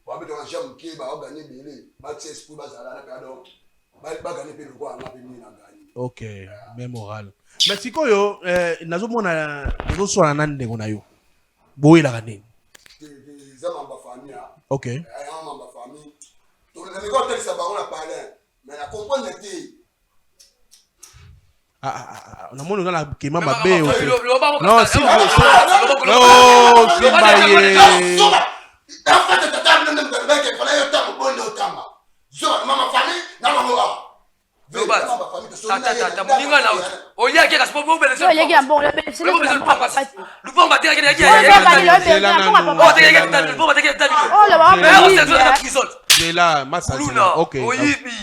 babetaka jeu moke baoganye ebele batie esprit bazala wana mpe donc baganye mpe lokola nga mpe nini na ganye. Ok, même moral. Mais sikoyo nazomona ozoswana na ndeko na yo boyelaka nini? Eza mamba famille. Ok. Eza mamba famille. Tolingi kotelisa bango na palin mais na comprendre te. Namoni oza na kema mabe. Non, s'il vous plaît. Oh, simba ye. Afata tata bino nde mutandaki fala yo tango bonde otanga. Zoba mama famille na bango awa. Tata tata moninga na oliaki kasi Zela masa zela. Ok.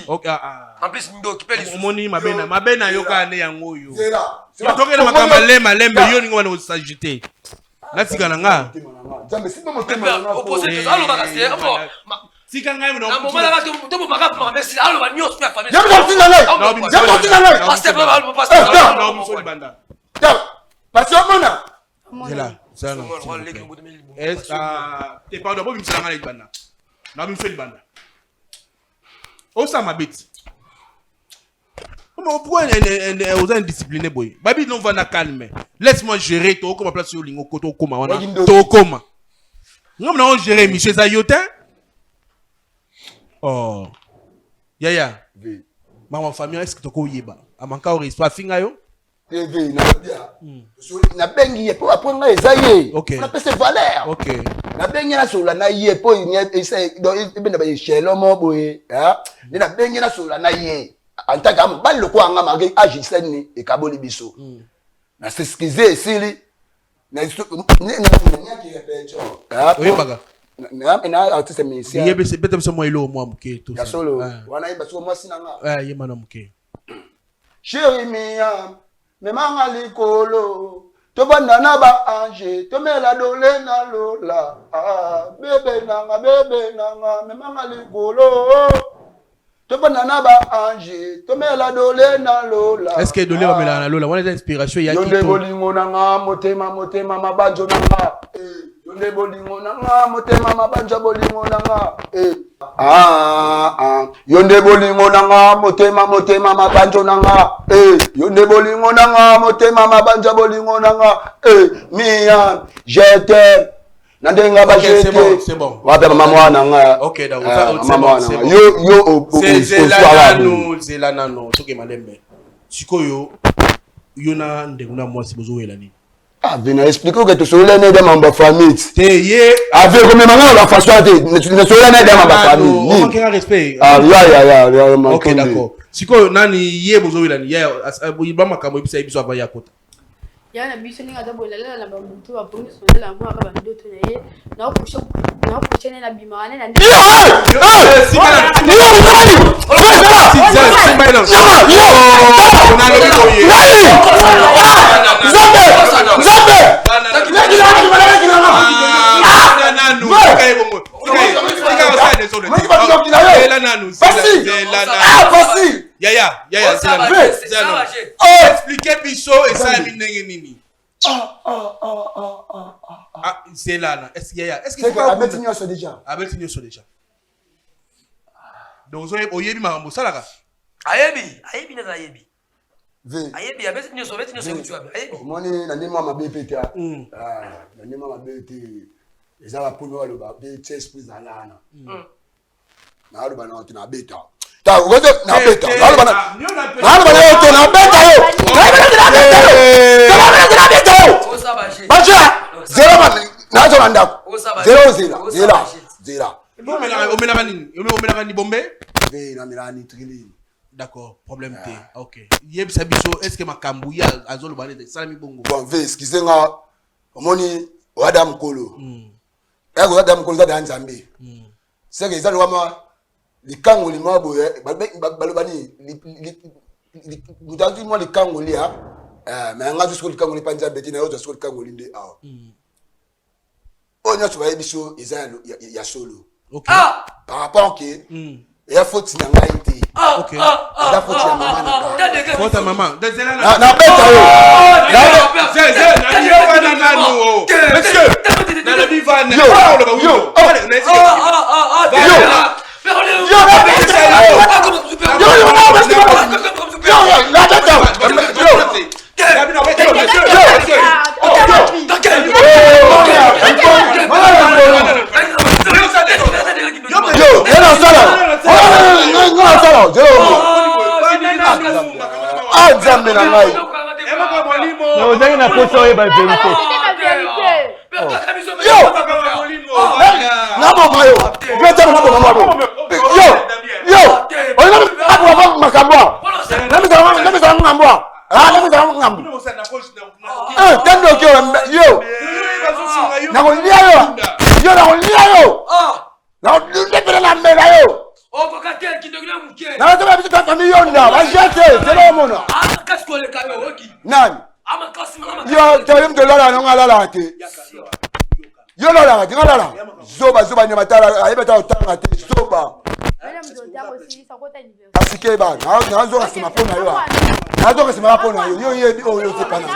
Ok. En plus ndoki pe lisusu. Omoni mabe na mabe na yo kaka nde yango oyo. Tokende makambo malembe malembe yo ningo wana osagite. Natika na nga. Nzambe simba motema na nga. Opposé alobaka se Tika ngai na moment na to maka maka sila aloba nyonso ya famille. Yambo kotinda ngai. Yambo kotinda ngai. Pasteur pasteur. Na biso libanda. Parce que omona. Zela, zela. Est te pardon, bobimisela ngai libanda. Na biso libanda. Osala mabe ti. Pourquoi oza indiscipliné boye? Babi non vanda calme. Laisse-moi gérer to okoma place olingo koto okoma wana. To okoma. Ngam na gérer monsieur za yo te. Oh. Yaya. Maman famille est-ce que toko yeba? Amanka o respect afinga yo? TV nalobia nabengi ye mpo apres ngai eza ye napesa valeur nabengi ye nasolola na ye mpo ebenda baechelon moko boye nde nabengi ye nasolola na ye en tant que mobali lokola nga malgré age esali ekaboli biso na s'excuse esili oyebaka na artiste musicien yebisa beta biso mwa eloko mwa moke to ya solo wana yeba soko mwasi na nga yeba na moke. Chéri mia memanga likolo tobanda na ba ange tomela dole na lola bebe nanga bebe nanga memanga likolo tobanda na ba ange tomela dole na lola. Est-ce que dole bamelaka na lola wana eza inspiration ya yo nde bolingo nanga motema motema mabanzo nanga. Nde bolingo na nga motema mabanja bolingo na nga eh. Ah, ah. Yo nde bolingo na nga motema motema mabanjo na nga eh. Yo nde bolingo na nga motema mabanja bolingo na nga eh. Mia je t'aime na ndenge ba je te wapi mama mwana nga okay, donc, ah, c'est mama bon, mwana c'est nga bon. yo yo zela oswala nanu zela nanu soki malembe sikoyo yo na ndeko na mwasi bozowela nini Ah, vena explique oke tosolola na edama ba famille te ye ave komema nga na bafaçon te nasolola na edama ba famille omankenga respect ah ya ya ya ya ok d'accord sikoyo nani ye bozowela nini ye ba makambo ebisa ye biso avant ya kota Ya na biso ndenge aza boye nalela na babutu bapongi solela yango aka bandoto na ye naokushe ne nabimaka ne na Yaya, yaya, expliquez biso esalami ndenge nini. Ah, zela na. Est-ce yaya, est-ce que abeti nyonso déjà? Abeti nyonso déjà. Donc oyebi makambo osalaka? Ayebi, ayebi naza ayebi. Ayebi, abeti nyonso, abeti nyonso euti wapi? Ayebi. Omoni na ndenge mwa mabe mpe te. Na ndenge mwa mabe te. Eza ba polo baloba mpe tie esprit zala wana. Naloba na te nabeta. Ta okozo nabeta. Naloba na naloba na yo te nabeta yo. Naloba na nabeta yo. Naloba na nabeta yo. Baja zela ma nazo na ndako. Zela zela zela zela. Omelaka nini? Omelaka ni bombe? Ve namelaka nitrilene. D'accord, problème te. Ok. Yebisa biso est-ce que makambo ya azoloba nete esalami bongo? Bon, ve excusez nga omoni oada mokolo. Eko oada mokolo eza da Nzambe. C'est que eza lokama likangoli mwa boye baloba nini moto azwi mwa likangoli ya me yanga azwi siko likangoli mpa Nzambe te na yo ozwa siko likangoli nde awa. Oyo nyonso bayebi biso eza ya solo. Par rapport ke eya faute na ngai te. Eza faute ya mama na ngai. Faute ya mama. Nabeta yo. Nzambe na ngai. Ozangi na posa oyeba verité. Yo! Naboma yo! Yo ntango naboma mwa bo. Yo! Yo! Olinga makambo awa. Namizala ngambo awa. Ah, namizala ngambo. Eh, tandoki yo. Nakolia yo. Yo nakolia yo. Nakolia pele na mela yo. Nakotoba biso ta famille yonda, ba jete, zelo omona. Nani? Yo, toyem de lala nonga lala te. Yo lala te, lala. Zoba zoba nyama tala, ayeba ta otanga te, zoba. Asike ba, na zo kasima pona yo. Na zo kasima pona yo. Yo yebi oyo te pana.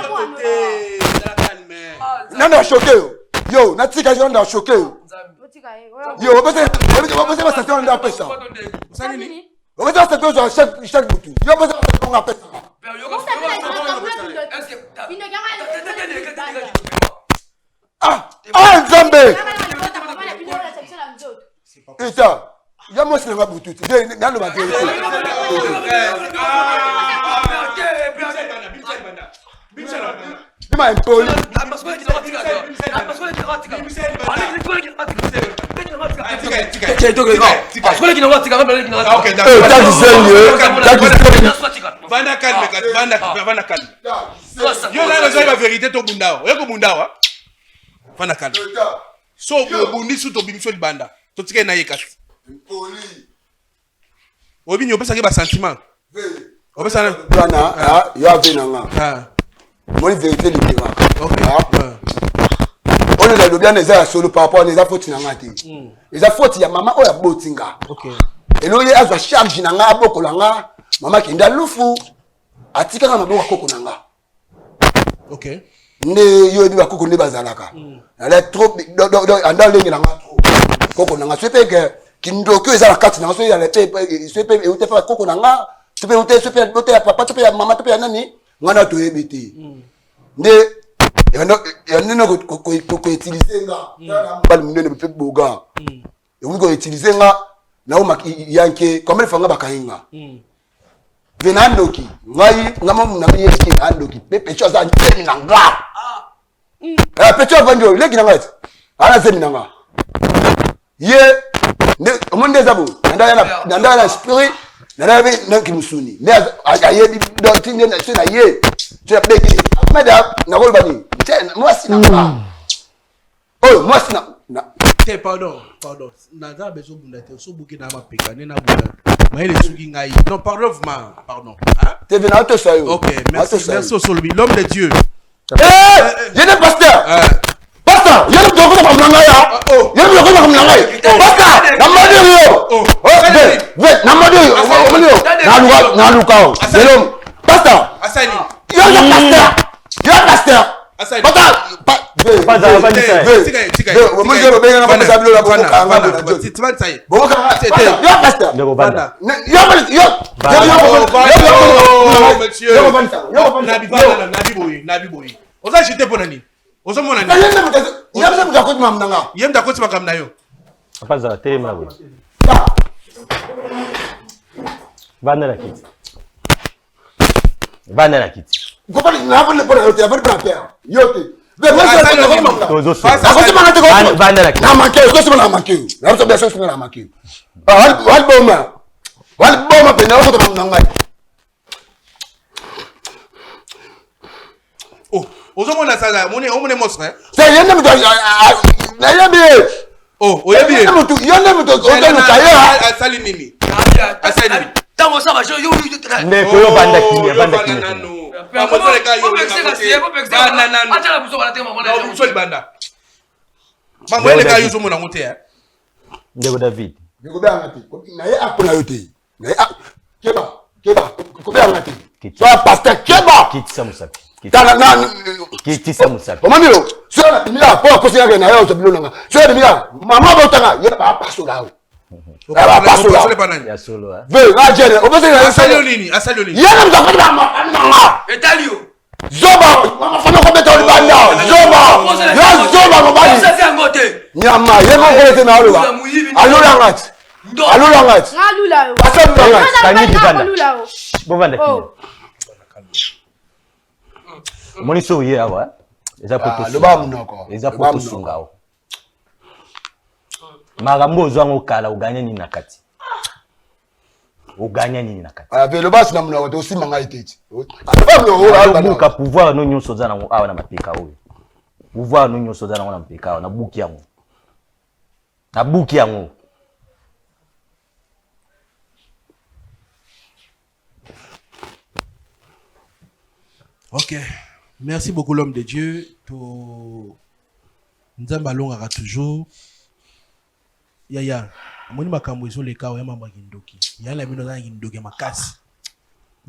Nanda choqué yo. Yo, natika yo nanda choqué yo. Yo, obese obese ba station nda pesa. Obese ba station zo chaque chaque butu. Yo obese ba station nga pesa. Ah, ah Nzambe. Eta, ya mwasi na nga butu te. Naloba vérité. Bima impoli. Vanda calme, vanda, vanda calme. Yo na nazo ba vérité to bunda. Oye ko bunda wa. Vanda calme. So obundi su to bimiso libanda. To tika na ye kasi. Impoli. Obi nyo pesa ke ba sentiment. Opesa na. Bana, ah, yo ave na nga. Ah. Moni vérité libera. Ok. Oyo nalobi wana eza ya solo par rapport wana eza faute na nga te. Eza faute ya mama oyo aboti nga. Ok. Eloko ye azwa charge na nga abokola nga, mama akende alufu, atikaka maboko ya koko na nga. Ok. Nde yo oyebi bakoko nde bazalaka. Nala trop anda lenge na nga trop. Koko na nga soki pe ke kindoki oyo eza na kati na nga soki ezala pe soki pe euta pe koko na nga soki pe euta soki pe euta ya papa soki pe ya mama to pe ya nani nga na toyebi te. Nde yandene koutilize nga mobali monene mpe boga ekoki koutilize nga naoma yanke combien de fois nga bakangi nga ve na ndoki ngai nga mamu na yeski na ndoki pe pecho aza zemi na nga ah. eh, pecho avandi oyo leki na ngai ti ana zemi na nga ye nde omoni nde eza boye na nda na esprit na nda mpe naki mosuni nde ayebi ti nde se na ye ti abeki meda nakoloba nini mwasi na nga hmm. oyo mwasi na te pardon pardon naza besoin bunda te osobuki na mapeka nde nabunda mayele esuki ngai non pardon vraiment pardon te ve naotosa yo ok merci merci osolobi l'homme de dieu eh, ye nde pasteur eh. pasteur ye nde moto makambo na ngai ya oh. ye nde moto makambo na ngai pasteur na modi yo oh. Oh, na modi yo omoni yo naluka naluka o lelo pasteur yo nde pasteur yo pasteur oza jete mpo na nini ozomona ye moto akoti makambo na yo papa zala telema boye vanda na kiti vanda na kiti waliboma waliboma pene okotoma na ngai oh, ozomona sala omoni omoni monstre te ye nde moto nayebi ye oh oyebi ye yo nde moto ozoluka ye asali nini asali nini ntango osala bajo yo ndeko yo banda kimia banda kimia mamoyeleka yo ozomona yango te ndeko david ndeko te naye akona yo te naye keba keba kobeyanga te so pasteur keba kitisa mosapi tala na kitisa mosapi omoni yo soki nabimi kaka mpo akosi kaka na yo ozwa bilo nanga soki nabimi kaka mama botanga ye bapasola yo bapasola ve nga jene opesaki ye na moto akoti bamanga etali yo zoba mama kobeta libanda zoba yo zoba mobali nyama ye moko te na aloba alolanga ti alolanga ti asalolanga bovanda kimia omoni so oye awa eza po loba monoko eza po tosunga o makambo ozwa yango kala oganye nini na kati oganya nini na kati ah, velo basi na monoko te osimba ngai te ti obuka pouvoir no nyonso oza nango awa na mapeka oyo pouvoir no nyonso oza nango na mapeka awa nabuki yango nabuki yango Ok, merci beaucoup l'homme de Dieu. To Nzambe alongaka toujours. Yaya, omoni makambo ezoleka awa ya mambo ya kindoki. Yaya na bino aza na kindoki ya makasi.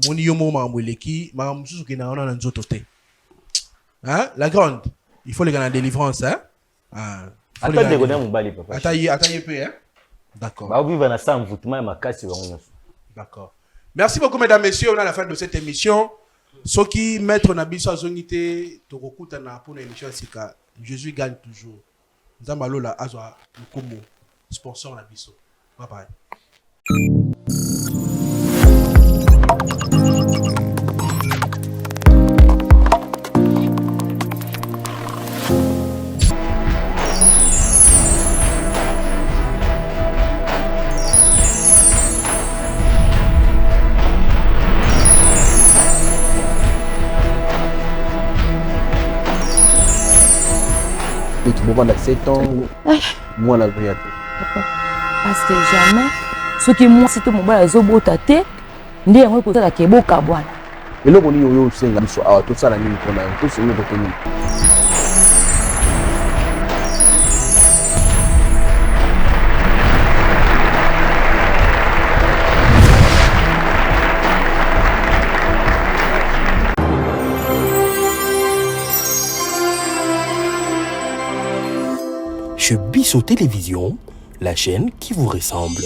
Omoni yo moko makambo eleki, makambo mosusu okendaka wana na nzoto te. Hein? La grande, il faut leka na délivrance, hein? Ah, ata ndeko na mobali papa. Ata ye, ata ye pe, hein? D'accord. Ba vivre na sans envoûtement ya makasi bango nyonso. D'accord. Merci beaucoup mesdames messieurs, on a la fin de cette émission. Soki maître na biso azongi te tokokutana pour na émission ya sika. Jésus gagne toujours. Nzambe ya lola azwa lokumu sponsor na biso. Bye bye. Neti bovanda 7 ans mwana azoya te. Parce que jamais soki mwasi to mobali azobota te nde yango ekosala ke bokabwana. Eloko nini oyo osenga biso awa tosala nini mpo na yo tosengi kote nini? Chez Bisso Télévision, la chaîne qui vous ressemble.